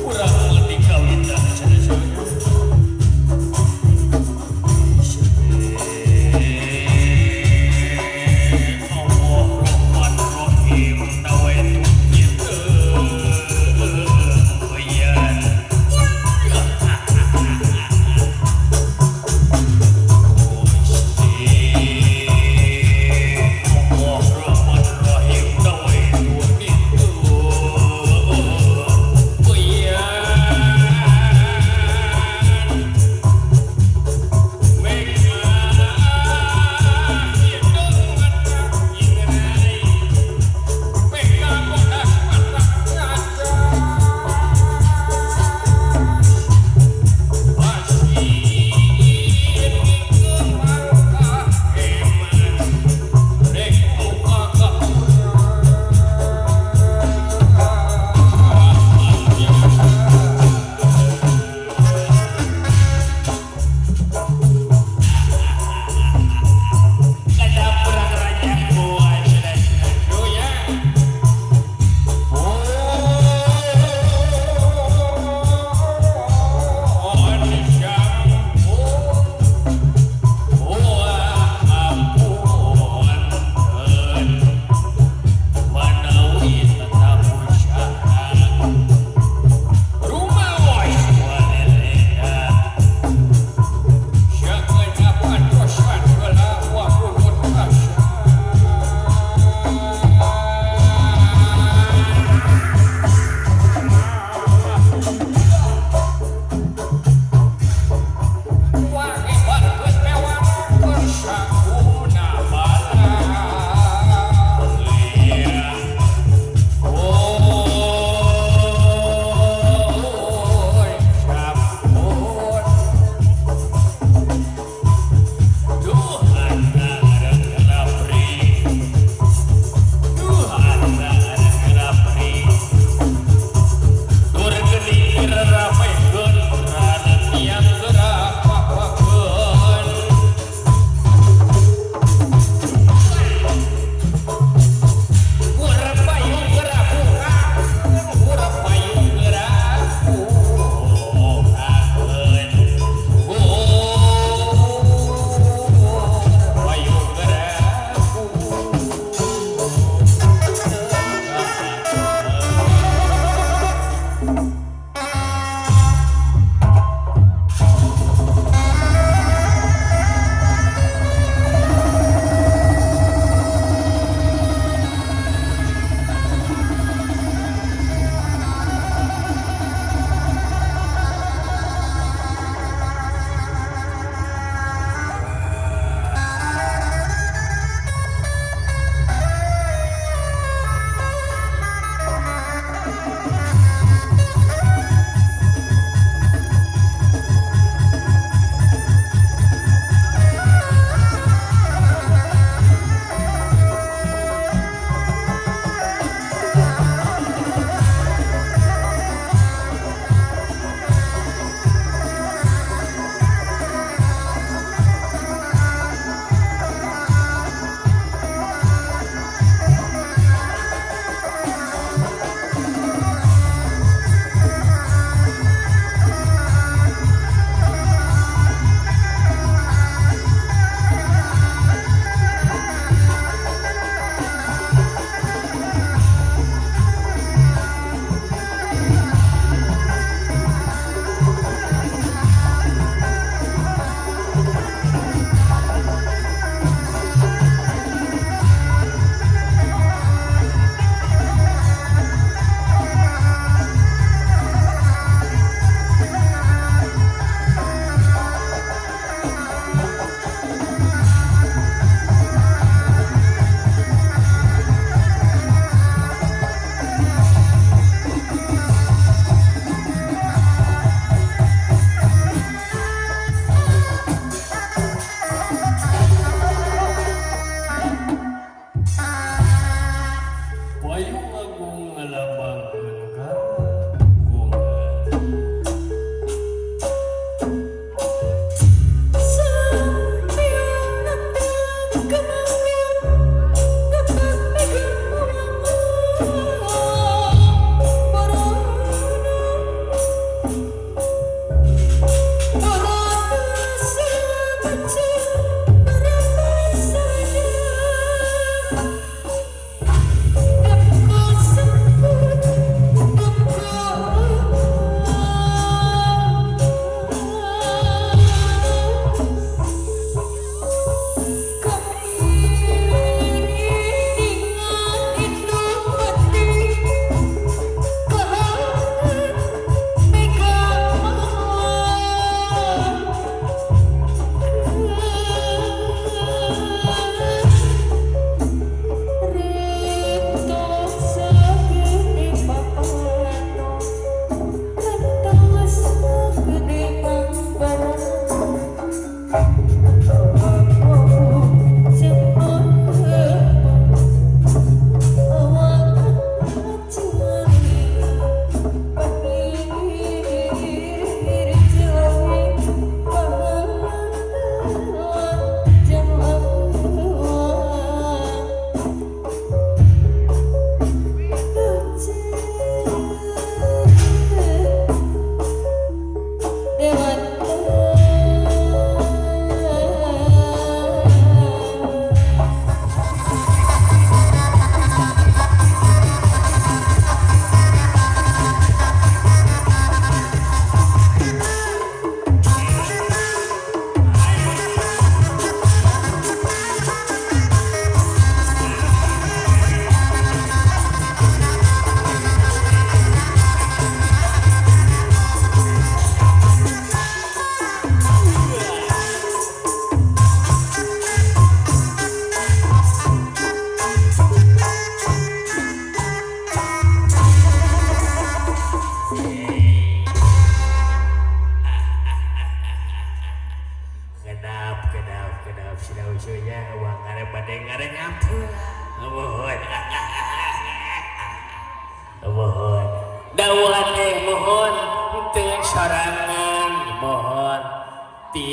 Urang mengerti kawitan cenah. Allah Rahman Rahim nawaitu.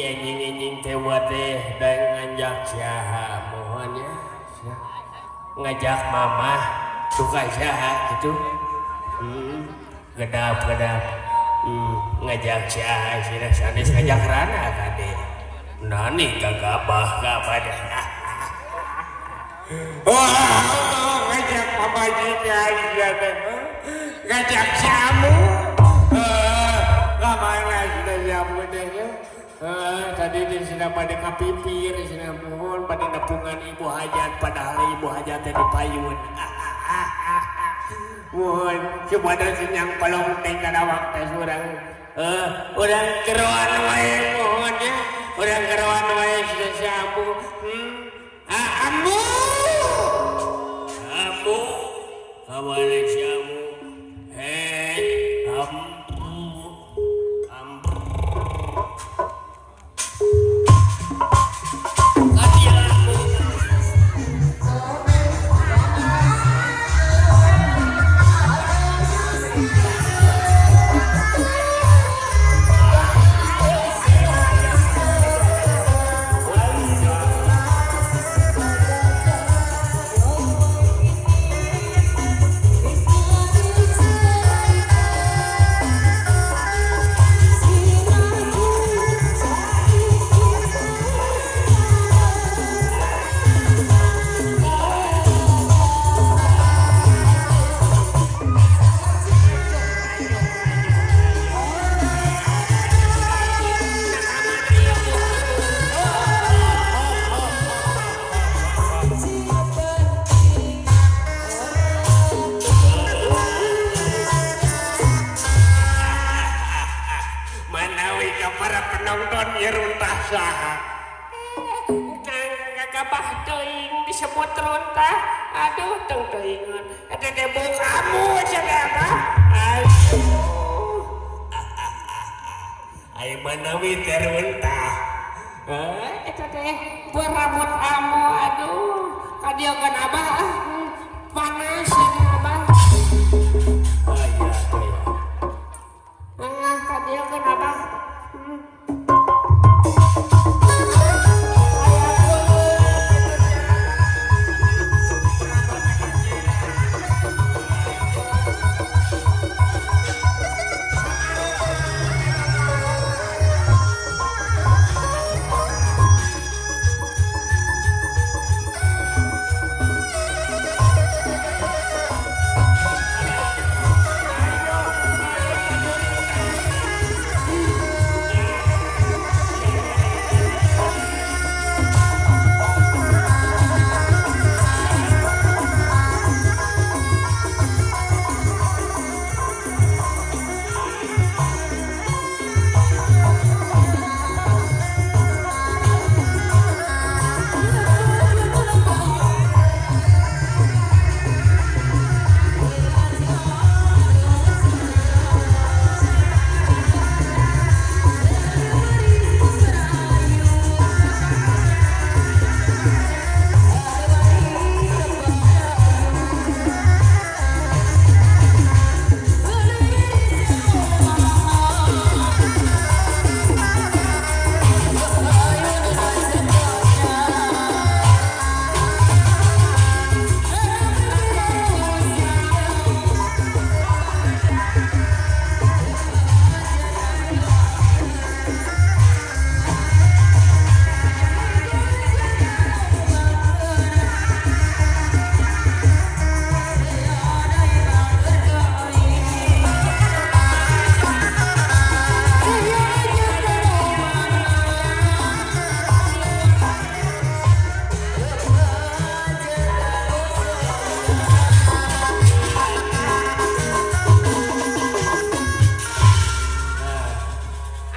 Enjing-enjing teh teh dan ngajak saha mohon ya. Ngajak mamah suka saha gitu. Gedap-gedap. Ngajak saha sih sanes ngajak rana kade. Nani kagabah kapada. Wah, ngajak pamajikan sia teh. Ngajak si Amu. Kamana sudah si Amu teh nya? Tadi di sini pada kapipir, sini mohon pada nepungan ibu hajat, padahal ibu hajat teh di payun. Mohon kepada sinyang palong teh kana waktu urang. Urang keroan wae mohon ya. Urang keroan wae sudah si Amu. Amu. Amu. Kamana si Amu? Hei, Amu. Amu. Manawi ka para penonton ieu runtah saha? Gagabah teuing disebut runtah. Aduh, teu teuingan. Eta teh Kamu cenah apa? Aduh. Ai manawi teh runtah. Eta teh berambut amu aduh. Kadieukeun abah ah. Panas ini abah. Aya teh. Kadieukeun abah.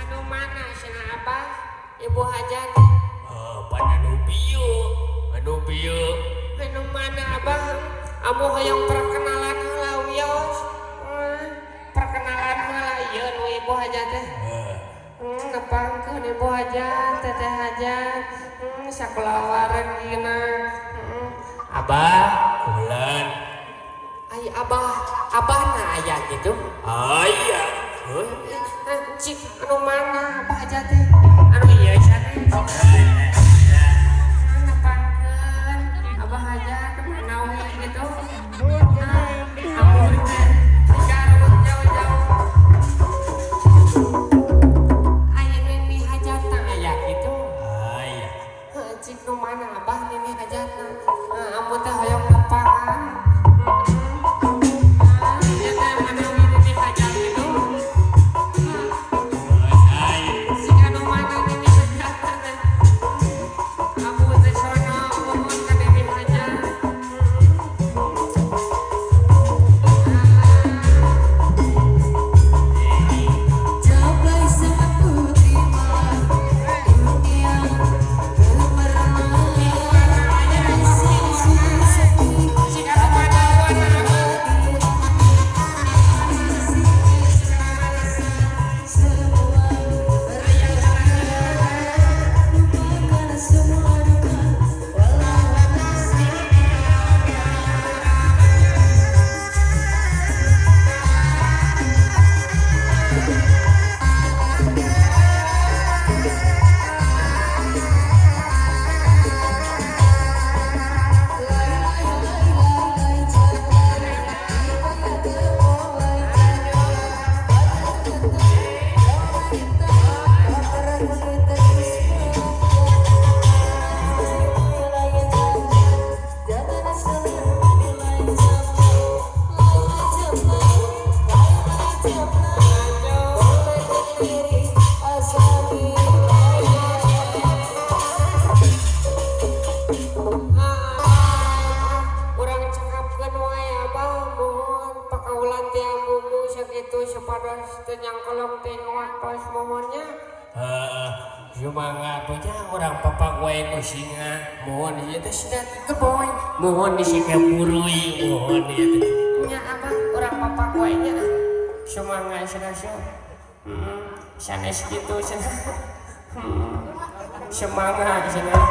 Anu mana cenah abah? Ibu hajat. Pan anu bieu, anu bieu. Anu mana abah? Amu hoyong perkenalan heula wios. Perkenalan heula ieu nu ibu hajat teh. Nepangkeun ibu hajat, teteh hajat. Sakulawargina. Abah, kulan. Ai abah, abahna aya gitu. Aya. Heuh, cik anu mana Abah Hajat teh? Anu ieu sanes. Nepangkeun Abah Hajat manawi gitu. Amun teh Garut jauh-jauh. Aya nini hajatna aya kitu. Aya. Heuh, cik nu mana Abah nini hajatna? Ambu teh hoyong nepangan. Ah, ieu teh manawi nini hajat gitu. Aya. Cik anu mana nini hajatna teh? Ambu teh sono mohon ka nini hajat. Capai sang putri dunia gemerlap Cik anu mana warna Abah? semua lupakan semua duka walau tak. Urang cekapkeun wae Abah, mohon pakaulan ti ambu sakitu supados teu nyangkolong teh waktos mohonnya. Heeh, sumangga punya urang papak wae ku singa. Mohon ieu teh sina geboy. Mohon di sika burui, mohon ieu teh. Nya Abah urang papak wae nya. Sumangga cenah sia. Sanes kitu cenah. Semangat cenah.